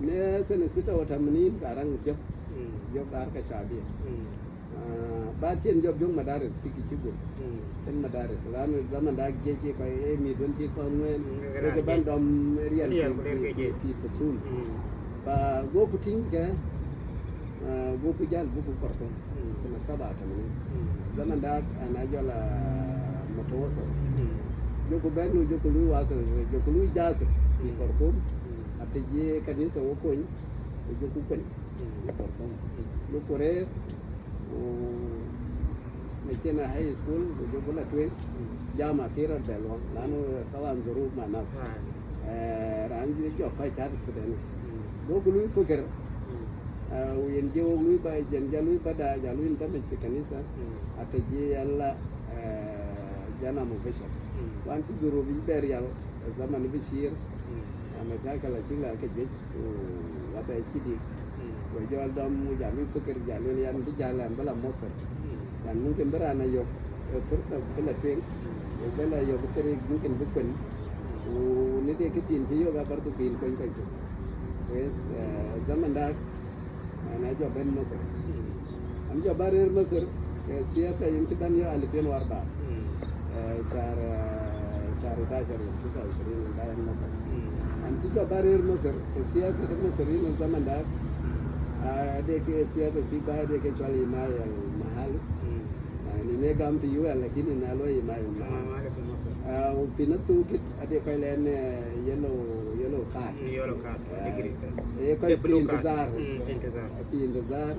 ne sene sita wa tamanin ka raŋ jɔp. Mm. Jɔp arka shabia. Mm. Ah, baad cï en jɔp jɔk madaris cï kï cï guöp. Mm. En madaris, lanu zaman da jiëc ke kɔc, eh, mïth wën cï kɔn ŋuɛ̈ɛ̈n, mm, ke ke bɛ̈n dɔm riɛl fi, fi, fi, fi fusul. Mm. Fa goku tïŋ ke, ah, goku jäl buku Khartoum. Mm. Sene saba tamanin. Mm. Zaman da ana jɔl a mutawassit. Mm. Jɔku bɛ̈n, jɔku lui wasil, jɔku lui jasil fi, mm, Khartoum. Mm. Atëc ye kanitha wo kony, jɔku kony. Mm. Fi Khartoum. Mm. Jɔku rëër, ku Acïn a high school, ku jɔ bï la tueŋ, mm, jama kë rɔt bɛ luɔŋ, lanu, mm, taban dhuruf ma nafs. Right. Eh, raan jɔ kɔc cat Sudan. Mm. Go ku lui fikir. Mm. Eh, yen jɔ lui ba, jen jɔ lui bada, jɔ lui ndamaj fi kanisa. Mm. Ata jɔ yalla, eh, jana mubashar. Mm. Wan cï dhuruf bɛ rial, zaman Bashir. Mm. Ama cakala cï la ke juëc. Ku wadhɛ cï dik. Mm. Go jɔl dɔm, ku jal lui fikir, jal lueel yan bï jal yan bï la Masir. Mm. Yan mumkin bï raan a yök, eh, fursa bï la tueŋ. Mm. Ku bï la yök tëri mumkin bï kuen. Mm. Ku në de kë thiin cï yök a bardu kïn kony kɔc thok. Wes, eh, zaman dak, ana jɔ bɛ̈n Masir. Mm. An jɔ bä rëër Masir, ke siasa yen cï bɛ̈n yök alfin wa arba. Mm. Eh, shar, eh, shar hadashar yom tisa wa ishrin, an bä yen Masir. Mm. An cï jɔ bä rëër Masir, ke siasa de Masir yen zaman dak, mm, ah, de ke siasa cï bä de ke cɔl himayah al-mahalli. Mm. Ah, ni ne gam fi U N, lakini na lo himayah al-mahalli. Himayah al-mahalli fi Masir. Ah, u fi nafsi wakit, ade kɔc lɛn, eh, yellow, yellow card. Mm, yellow card. Ah, eh, kɔc fi intizar. Mm, fi intizar. Fi intizar.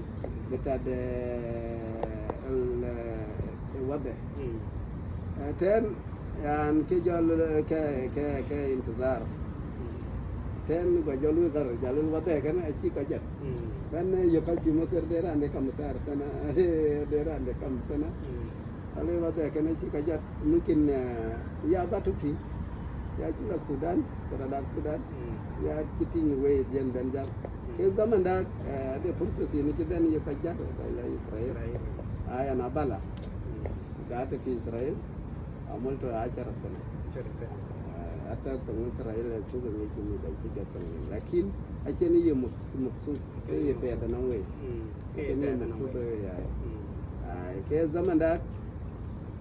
Bita de, eh, al, eh, wadhɛ. Mm. Eh, tɛn, yan, ke jɔl, eh, ke, ke, ke intizar. Mm. Tɛn go jɔl wi ɣar, jal wadhɛ kɛn, acï ka jat. Mm. Bɛn, eh, yök ka cï Masir de raan de kam sar sana, de raan de kam sana. Mm. Ale wadhɛ kɛn, acï ka jat. Mumkin, eh, ya bä tök tïŋ, ya cï la Sudan, thɛɛr dak Sudan, mm, ya cï tïŋ wei diɛn bɛn jal. Mm. Ke zaman dak, eh, ade fursa thiin cï bɛn ye kɔc jal, kɔc la Israel. Israel. Aya na bala. Mm. Gaat fi Israel, amultu ashara sana. Ashara sana. Eh, hata thoŋ Israel, eh, cuk ŋic ku mïth acï jɔt thoŋ. Lakin, acïn ye mus-, muksud, ke ye piɛth anɔŋ wei. Mm. Ke ye muksud ya. Mm. Ai, ke zaman dak,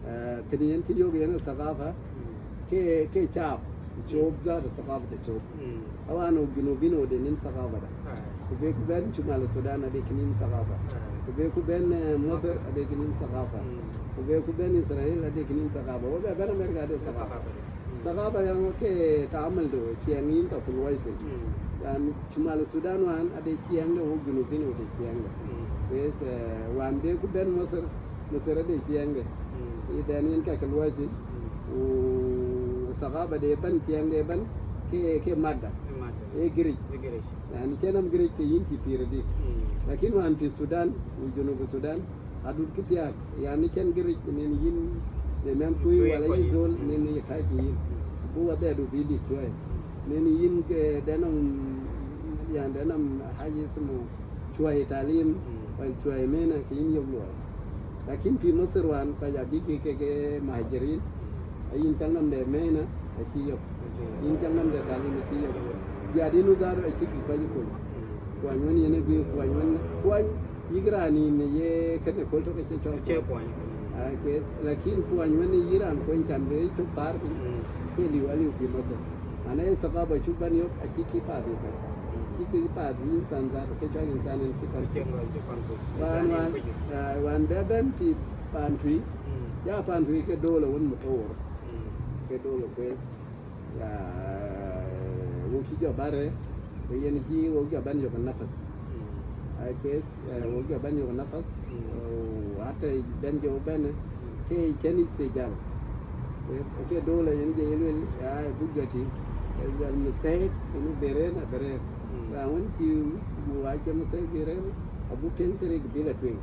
eh, kën yen cï yök yen thakafa, mm, ke, ke cap, cop zat thakafa de cop. Mm. Awan o junubin o de nin thakafa da. Ai. Ku be ku ben Shumal Sudan ade kinin thakafa. Ai. Ku be ku ben, eh, Masir ade kinin thakafa. Mm. Ku be ku ben Israel ade kinin thakafa. Wo be ben America ade thakafa. Thakafa. Thakafa yan ke tamal do ciɛŋ yin ka ku luɔi thïn. Mm. Yan Shumal Sudan wan ade ciɛŋ de, wo junubin wo de ciɛŋ de. Mm. Bes, eh, wan be ku ben Masir, Masir ade ciɛŋ de. Mm. I den yin ka ke luɔi thïn. Mm. Ku thakafa de ban ciɛŋ de ban ke, ke madda. Ke madda. E Giric. E Giric. Yan cɛn am Giric ke yin ci pir dik. Mm. Lakin wan fi Sudan, wo junub Sudan, adut kë thiaak, yani cɛn Giric, nen yin, de mɛn kui wala yi zol, nen ye kac yin. Bu wadhɛ du bi dik cuai. Nen yin ke denam, yani denam haja ismu cuai talim, wala cuai mena ke yin yök luɔi. Lakin fi Masir wan, kɔc abï ke, ke, ke muhajirin, ayin cäŋ nam de mena, acï yök. Yin cäŋ nam de talim, acï yök. Biadinu dhar, acï ki kɔc kuny. Kuany wën yen e guiir, kuany wën, kuany Yïk raan yïn ye kënë köl tök acie cɔl kuany. Acie kuany. Ai, kueth, lakin kuany wën yï raan kuany can bï cök paar piny, mm, ke liu aliu pï Masir. Ana ye thakaba cuk bɛ̈n yök, acï kï path ye bɛ̈n. Mm. Cï kï path yï insan dhar, ke cɔl insan en cï pan. Acie ŋɔl cï pan kuc. Wan, insan wan, en kuc. Ai, wan bɛ bɛ̈n pï pan tui. Mm. Ya pan tui ke dola wën mutawar. Mm. Ke dola kueth. Ya, wok cï jɔ bär, ku yen cï wok jɔ bɛ̈n yök nafas. Mm. Ai, kueth, eh, wok jɔ bɛ̈n yök nafas. Mm. Oh, hata bɛ̈n jɔ bɛ̈n, mm, ke cɛn ic sijal. Kueth, ke dola yen jɔ ye luel, ya, buk jɔ tïŋ. Eh, jal muthaid, inu beren, a beren. Mm. Raan wën cï bu wa cï muthaid beren, abuk tïŋ tërik bila tueŋ.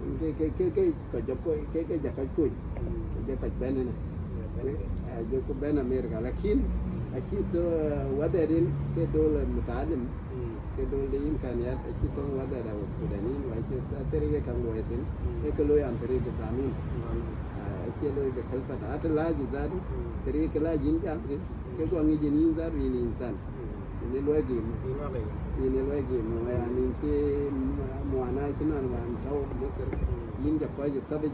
Mm. Ke, ke, ke, ke, Ka jɔ kɔc, ke, ke jɔ kɔc kuny. Mm. Ke jɔ kɔc bɛ̈n ënë. Yeah, bɛ̈n ënë. Ke, a jɔ ku bɛ̈n America, lakin, mm, acï thok, eh, wadhɛɛr yen ke dol mutalim, mm, ke dol de imkaniyat, acï thok wadhɛɛr a wek Sudanin, wa acï thok tëri ke kaŋ luɔi thïn, mm, ke ke looi an tëri ke dhamin. Dhamin. Ah, acï looi be kalfat. Ata laaj zadu, mm, tëri ke laaj yin jam thïn, mm, ke guɔ ŋic yen yin zadu yin insan. Mm. Yen ë luɔi gim. Yen ë luɔi gim. Yen ë luɔi gim, yani, cï muana cï nɔn wan tɔ̈u Masir. Mm. Yïn jɔ kɔc ë thabic,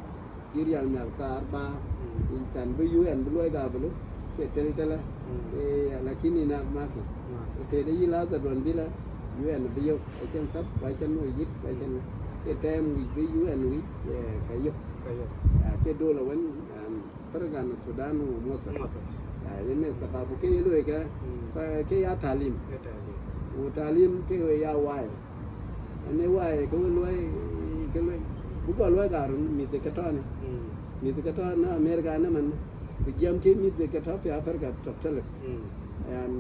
yï rial miak thaar ba. Mm. Yïn can bï U N bï luɔi gabëlu, ke tël tëlë. Mm. Eh, lakin yïn ak mafi. Ma. Tëde yï la dhaduɔn bila, U N bï yök, acïn thap, ku acïn wïc yït, ku acïn, ke tɛɛm wïc bï U N wïc, eh, ka yök. Ka yök. Ah, ke dol awën, yani, Pergan Sudan u Masir. Masir. Ah, yen ë thakabu ke ye luɔi ke, mm, ke, ke ya talim. Ke talim. U talim ke we ya wai. Ënë wai ke we luɔi, ke luɔi. Buk Luɔi karun mïth ke tɔ̈ në, mm, mïth ke tɔ̈ në Amerika ëmën, ku jiɛɛm ke mïth ke tɔ̈ fi Africa tök tëlë. Mm. Yan,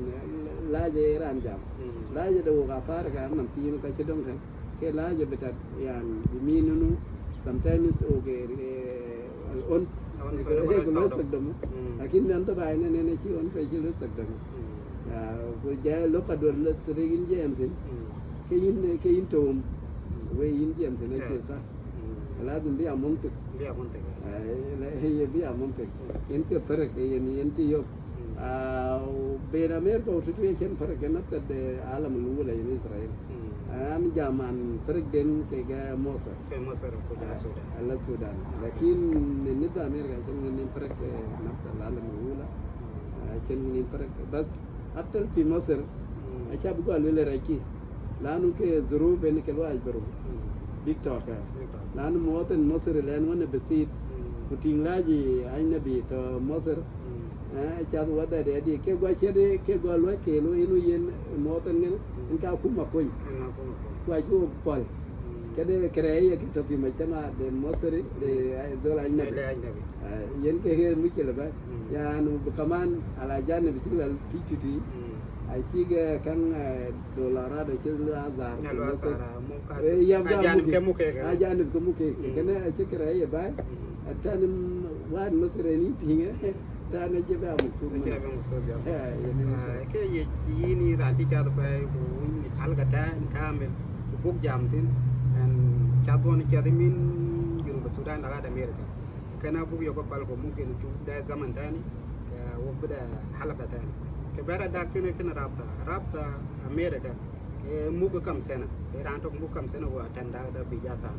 lɛc ë raan jam. Mm. Lɛc de wok Africa man thiin ka cï döŋ tën. Ke lɛc bï tat, yan, bï mïn nu, sometimes wok, eh, on, on, eh, so, eh, so, thok dom. Mm. Lakin mɛn thok ai në, në, në cï on pe cï lɔ thok dom. Mm. Ya, ku jɛ lok ka duɔ̈r lɔ thok yïn jiɛɛm thïn. Mm. Ke yïn, ke yïn tom. Mm. Wek yïn jiɛɛm thïn, yeah, acie tha. Mm. Lazim bï a muntik. Bï a muntik, yeah. Ah, ye bï a muntik. Mm. Yen ke farak, yen, yen cï yök. Mm. Ah, ben Amerika, u tutu ye cïn farak, yen nafsa de alam al ula yen Israel. Mm. An jam an farak den kek Masir. Ke Masir ku ja, ah, Sudan. Ala Sudan. Ah. Lakin nidham Amerika cïn ŋic farak, eh, nafsa al alam al ula. Mm. Ah, cïn ŋic farak. Bas, hatta fi Masir, mm, aca bï gua luel rɛcki. Lanu ke zuruf en ke luac bï rou. Mm. Bïk tɔ̈ ke. Bïk tɔ̈. Lanu muwatin Masir lɛn wën ë basit. Mm. Ku tïŋ lɛc ajnabi tɔ̈ Masir. Mm. Eh, cath wadhɛt adi, ke gua ciɛt, ke gua luac ke lo inu yen muwatin ŋen, mm, en ka akuma kony. En akuma kony. Ku acï wok pɔ̈l. Mm. Këde kërɛɛc ye ke tɔ̈ fi mujtama de Masir, de, mm, eh, dhol ajnabi. De ajnabi. Eh, yen ke, ke mushkila bɛ. Mm. Yan, kaman al ajanib cïk la tui tui tui. Mm. Acïk, eh, käŋ, eh, dolarat acïk la adhar. Ya lo asara, muk ka. Eh, ya ajanib ke muk kek. Ajanib ke muk kek. Mm. Kënë acï kërɛɛc ye baai. Mm. Atan, mm, wan Masir ni tïŋ, eh, tan acï bɛ muk. Acï bɛ muk so jam. Ya, yen. Ah, ke ye yïn raan cï cath pɛi, ku yïn thal ka tɛ̈n kamil, ku buk jam thïn, ɛn cath duɔ̈n cath min Junub Sudan la gat Amerika. Kënë abuk yök pal ku mumkin cuk dɛ zaman tani, ke wok bï dɛ halaka tani. Ke bɛ̈ɛ̈r adak kënë, kënë rabta, rabta Amerika, ke muk kam sena, ke raan tök muk kam sena, wa tɛ̈n dak da bï ja than.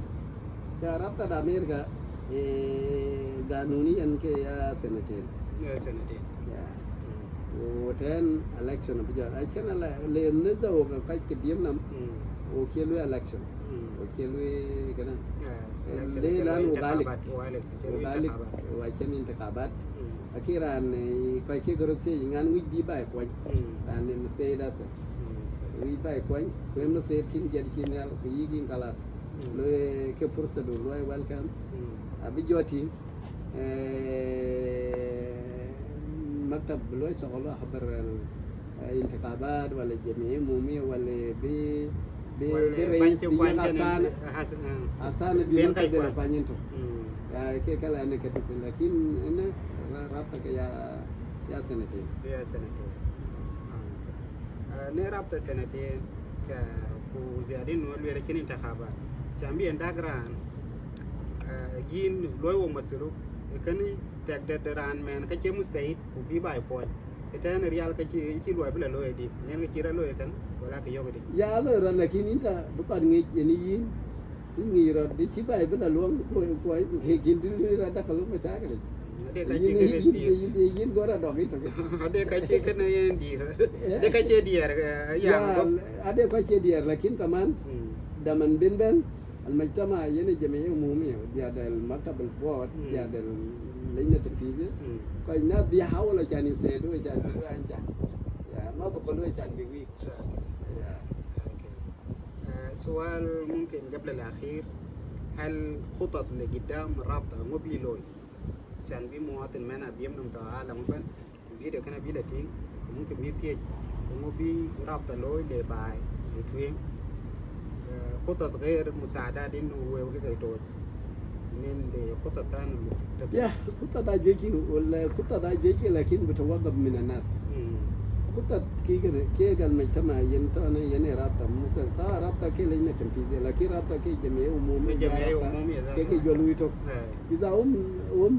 Ya rabta da Amerika, eh, ganuni yan ke ya senaten. Ya senaten. Ya. Mm. Wo tɛ̈n election bï jɔt. Acïn ala, le nizam wo ka kac ke diem nam, mm, wo kie lu election. Mm. Wo cie lueel kënë. Eh, election, le lan wo galik. Intikhabat, wo elec-, wo galik, intikhabat. Wo acïn intikhabat. Mm. Akï raan, eh, kɔc kek röt thiëëc, ŋan wïc bï baai kuɔny. Mm. Raan en thiëëc dasa. Mm. Wïc baai kuɔny, ku en thiëëc kïn jɛt cï nhial, ku yïk yïn kalas. Mm. Lo, eh, ke fursa du luɔi welcome. Mm. Abï jɔ tïŋ. Eh, maktab bï luɔi shogol, habar al, eh, intikhabat wala jamiya umumiya wala bï, bï, wala bï rais bï kuany yen kene, asana. Asana bï ben maktab kai de la kuany. Kuany into. Mm. Ya, ke kala ne kati, lakin ene ra-, rabta ke ya, ya senaten. Ya senaten. Ah, okay. Ah, ne rabta senaten, ka ku ziadin no luel cïn intikhabat. Chambi en dagran, ah, yin luɔi wo masulu, e kani tɛk de, de raan mɛn ka cie mustahid, ku bï baai kuɔny. Ëtɛ̈ɛ̈n rial ka cï, cï luɔi bï la looi adi, nen ka cï rɔt looi ëkën, wala ke yök adi? Ya looi rɔt, lakin yïn ta bï kɔn ŋic yen yïn, yïn ŋic rɔt, dï cï baai bï la luɔŋ, ku, ku, ke kin dï rɔt dak ka lok macakil. Ade ka cï ke diɛɛr. Yin, yin, yin gɔr adɔk yïn tök. Ade ka cï kënë yen diɛɛr. Eh? Ade ka cï diɛɛr, eh, ya, ya, gɔk. Ade ka cï diɛɛr, lakin kaman, mm, daman ben ben, Al mujtama yen jamiya umumiya, biad al maktab al board, mm, biad al lajna tanfiziya. Mm. Kɔc nas bihawal ashan yisaidu, ashan bikun anja. Ya, ma bikulu ashan bi weak. Okay. Ya. Okay. Eh, sual mumkin gabla al akhir, hal khutat le gidam rabta ŋö bi looi? Ashan bi muwatin mɛn adhim num ta alam ban. Video kënë bï la tïŋ, ku mumkin bï thiëc, eeŋö bï rabta looi le baai, le tueŋ. Eh, khutat gher musaadat inu wëu ke ke toc. Nen de khutat tani. Ya, khutat ajuëc ki, wala khutat ajuëc ki, lakin bitawakaf min annas. Mm. Khutat ki ke, ke gal mujtama yen tɔnɔ yen e rabta, musal ta rabta ke lajna tanfiziya, lakin rabta ke jamiya umumiya, jamiya rabta umumiya, ke ke jɔ lui tök. Eh. Iza hum, hum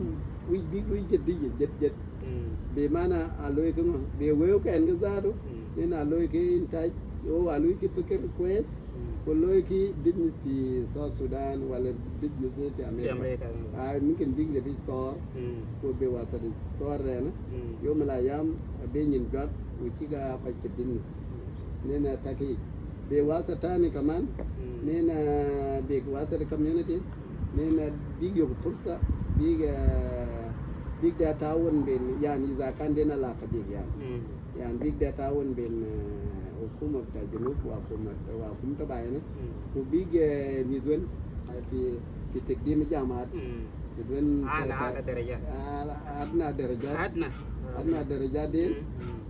wïc bïk lui jadid, jadid, jadid. Mm. Bi mana a looi ke ŋö? Bi wëu kɛn ke zaatu, mm, nen a looi ke intaj, o a looi ke fikir kwes, mm, ku looi ke business fi South Sudan, wala business fi America. Fi America, mm. A mumkin bïk le bi thɔɔr, mm, ku bi wasa di thɔɔr rɛn, mm, yom al ayam, a bi nyin juak, ku cï ka kɔc ke business. Mm. Nen a taki, bi wasa tani kaman, mm, nen a bi wasa di community, nen a bïk yök fursa, bïk, eh, bïk da tawun ben, yani, iza kan den alaka bïk, yani. Mm. Yani, bïk da tawun ben, eh, hukuma bita Junub wa hukuma, wa hukuma ta bayina. Mm. Ku bïk, eh, mïth wën, eh, fi, في تقديم الجامعات. مم. Të duën, ala, ala darajat. Ala, adna darajat. Adna. Adna darajat din. Mm, mm.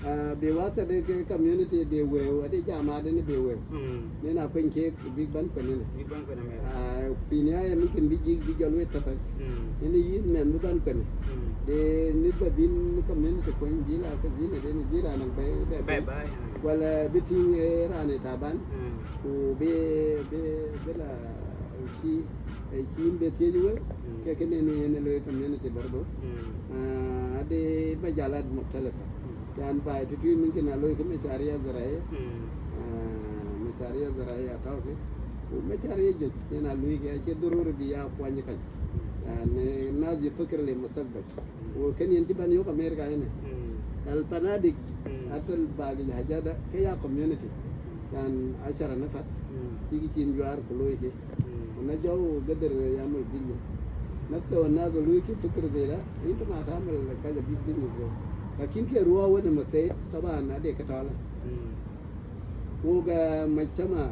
Ah, bi wasa de ke community bi wëu, ade jama de ni bi wëu. Mm. Ni na kuen ke bï ban kuen ni. Bï ban kuen ni. Ah, fi nihaya mumkin bï jik bï jɔl wet tapak. Mm. Ni yïn mɛn bï ban kuen. Mm. De ni ba bin community kuen bi la ke zina de ni bi la na bai, bai, bai, bai. Wala bï tiŋ, eh, raan ë taban. Mm. Ku bï, bï, bï la ci, eh, ci yïn be thiëc wëu, mm, ke kënë ni yen looi community برضو. Mm. Ah, ade majalat mukhtalifa. Mm. Yan baai tëtui mumkin a looi ke masharia ziraia. Mm. Ah, masharia ziraia atɔ̈ ke. Ku masharia juëc yen a looi ke acie daruri bï ya kuany kɔc. Mm. Yan, eh, nas ye fikir le mustaqbal. Mm. Ku kën yen cï ban yök America ënë. Mm. Al fanadik, mm, atel bagi haja da ke ya community. Mm. Yan ashara nafar. Mm. Cï kë cin juaar ku looi ke. Mm. Ku na jɔu gadar yamul business. Nafsa wa nas looi ke fikir zai da, inta ma tamal kaja big business. Lakin ke ruwa wene masai, taban ade ke tɔla. Mm. Wok, eh, mujtama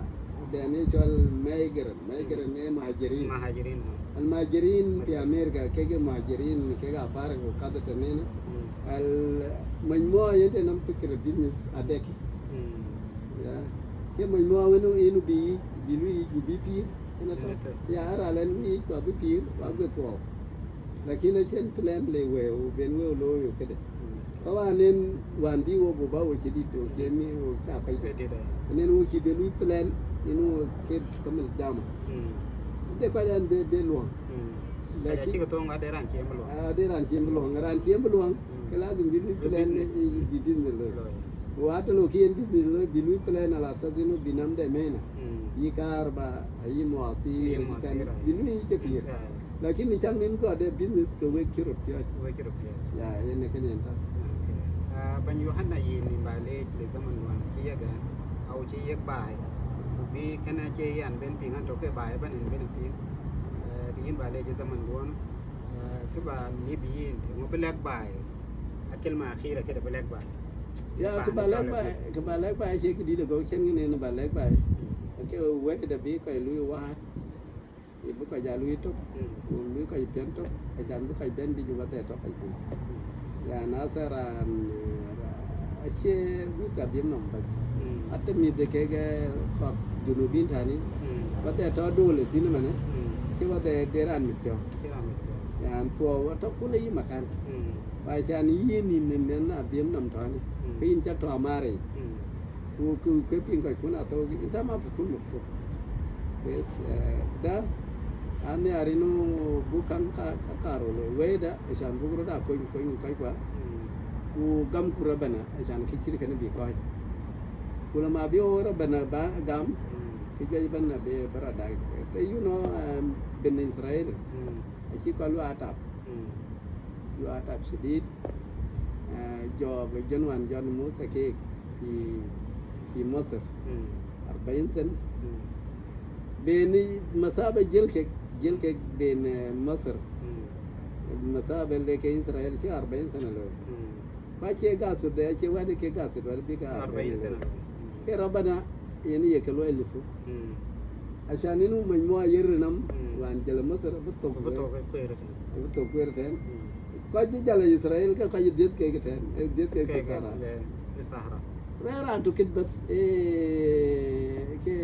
de ni cɔl migrant, migrant, mm, ne muhajirin. Muhajirin, ha. Al muhajirin fi America, kege muhajirin, kege afarik u kadha tanina. Mm. Al majmua yente nam fikir business adeki. Mm. Ya. Ke majmua wenu inu bi, bi lui, bi pir. Ina to. Ina to. Ya, ara len lui kwa bi pir, wa bi tuwa. Lakin acen plan le wëu, ben wëu looi kede. Mm. Taban nen wan bi wo go ba wo cï dit, wo cï mi wo ca kɔc. Ë dit, ë. Nen wo cï be lui plan, yen wo ke kamil jama. Mm. De kɔc an be, be luɔŋ. Mm. Lakin kɔc acï ke thoŋ ade raan ciem luɔŋ. Ade raan ciem luɔŋ, raan ciem luɔŋ. Mm. Ke lazim bi lui plan, business. Eh, bi business looi. Looi. Wa ata lo ki yen business looi, bi lui plan ala asas inu bi nam de mena. Mm. Yi karba, yi muasir, yi muasir, kan, ai. Bi lui kathir. Ai. Lakin ni cak nin gɔl de business ke wek cï röt piɔ̈ɔ̈c. Wek cï röt piɔ̈ɔ̈c. Ya, yen ë kënë yen tɔ̈. Okay. Ah, bɛ̈ny Yohana, yïn yïn ba leec le zaman luɔn cï yek ɛn, au cï yek baai. Ku bï kënë acie yan ben piŋ an tɔ̈ ke baai ëbɛ̈n en ben a piŋ. Eh, ke yïn ba leec ë zaman luɔn, eh, kë ba lip yïn, eeŋö bï lɛ̈k baai? Akelma akhira këde bï lɛ̈k baai. Ya, kë ba lɛ̈k baai, kë ba lɛ̈k baai acie kë dït agɔk cïn ŋic en ba lɛ̈k baai. Ke wɛ̈tda bï kɔc lui waat. Ye bï kɔc aa luui tök, mm, ku luui kɔc piɛn tök, acan bï kɔc bɛ̈n bï ju wäthɛɛr tɔ̈ kɔc thïn. Mm. Ya, na thɛɛr raan, eh, acie wïc ka dhiëm nɔm bas. Mm. Ate mïth de kek, eh, kɔk junubin tani. Mm. Wäthɛɛr tɔ̈ dole thïn ëmënë. Mm. Acie wäthɛɛr de raan mit piɔ̈u. Acie raan mit piɔ̈u. Yan thuɔɔu atɔ̈ kul ayï makan. Mm. Ba can yïn yïn mɛn na dhiëm nɔm tɔ̈ni. Mm. Ke yïn ca tɔ̈ amaar yic. Mm. Ku, ku, ku piŋ kɔc kun athou, inta ma fi kun mukfur. Bes, eh, da, an nhiaar inu buk kaŋ ka, ka karou looi. Wëida, acan buk röt a kony, kony kɔc kua. Mm. Ku gam ku Rabana, acan kë cït kënë bï kɔc. Ku lama bï wok Rabana ba gam, mm, kë juëc ëbɛ̈n abï, bï rɔt dak. Te, you know, um, Bani Israel, mm, acï kɔc luaatap. Mm. Luaatap shadid. Ah, jɔɔk jön wan jɔn Musa keek fi, fi Masir. Mm. Arbain sana. Mm. Ben masafa jël kek, jël kek ben, eh, Masir. Mm. Masafa le ke Israel cï arbain sana looi. Mm. Ku acie gasit de, acie wɛ̈t ke gasit wɛ̈t bï ke arbain sana. Arbain sana. Mm. Ke Rabana yen ye ke luɔi lifu. Mm. Acan inu majmua yer nam, mm, wan jël Masir, bï thok, bï thok kueer tɛ̈n. Bï thok kueer tɛ̈n. Mm. Kɔc cï jäl Israel, ke kɔc dhiëth kek tɛ̈n, eh, dhiëth kek ke Sahara. Ke, ke, ke Sahara. Rɛ̈ɛ̈r raan tök kët bas, eh, ke,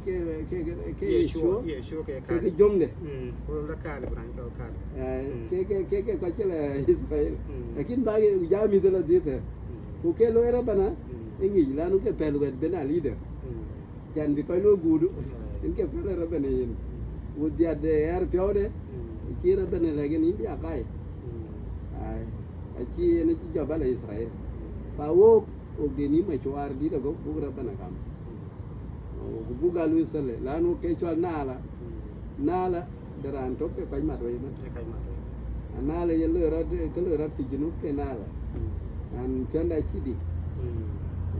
ke, ke, ke, ke Yeshua, Yeshua, Yeshua ke ke, ke Kaleb. Jomde. Mm. Ku la Kaleb, raan cɔl Kaleb. Eh, mm, ke, ke, ke, ke kɔc cï la Israel. Mm. Lakin ba ke jam mïth la dhiëth tɛ̈n. Mm. Ku ke looi Rabana, mm, ë ŋic, lanu ke pɛ̈l wɛ̈t ben a leader. Mm. Can bï kɔc luɔ̈k guudu. Ai. Yen ke pɛ̈l Rabana yen. Mm. Ku dhiat de ɣɛɛr piɔ̈ude, mm, acï Rabana lɛ̈k yen yïn bï a kai. Mm. Ai, acï yen acï jɔp ala Israel. Mm. Fa wok, wok de nïm acuaar dït agɔk buk Rabana gam. Mm. Ku buk a lui thale, lanu ke cɔl Nala. Mm. Nala, de raan tök ke kɔc mat wei ëbɛ̈n. Ke kɔc mat wei. Nala ye loi rɔt, ke loi rɔt fi junub ke Nala. Mm. An thiɔ̈nda cï dït. Mm.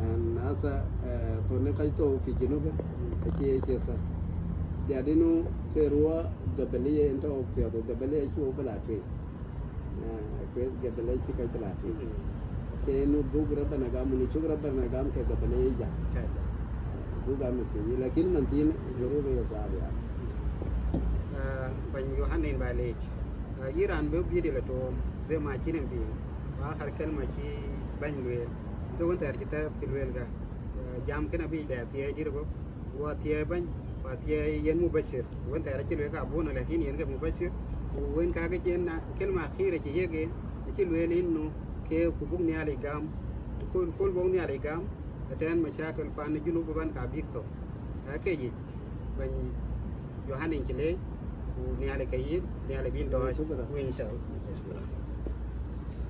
An asa, eh, thon ë kɔc thou fi junub, mm, acie, acie sa. Dhiat inu ke ruɔ gabaliya en tɔ̈ piɔ̈th, gabaliya cï wok bï la tueŋ. Eh, kueth gabaliya cï kɔc bï la tueŋ. Mm. Ke nu buk Rabana gam, nu cuk Rabana gam ke gabaliya jam. Ke jam. Buk gam ë thiëc, lakin man thiin, zuruf ye saab ya. Mm. Bɛ̈ny Yohane, yïn ba leec. Yïn raan bï bïdï la tuɔɔm, zema cïn en piŋ. Wa akhar kalma cï bɛ̈ny lueel, ke wën thɛɛr cï thɛɛr cï lueel ka, jam kënë abï dɛ thiëëc dït ëbɔ̈. Wa thiëëc bɛ̈ny, wa thiëëc yen mubashir. Wën thɛɛr acï lueel ka abuna, lakin yen ke mubashir. Ku wën ka ke cïn, kalma akhir acï yiëk en, acï lueel, innu ke ku buk Nhialic gam, ku, ku buk Nhialic gam, ëtɛ̈ɛ̈n mashakil pan Junub ëbɛ̈n ka bïk thök. Ake yic, bɛ̈ny Yohane, yïn cï leec, ku Nhialic ke yïn, Nhialic bï yïn dɔɔc, ku inshallah.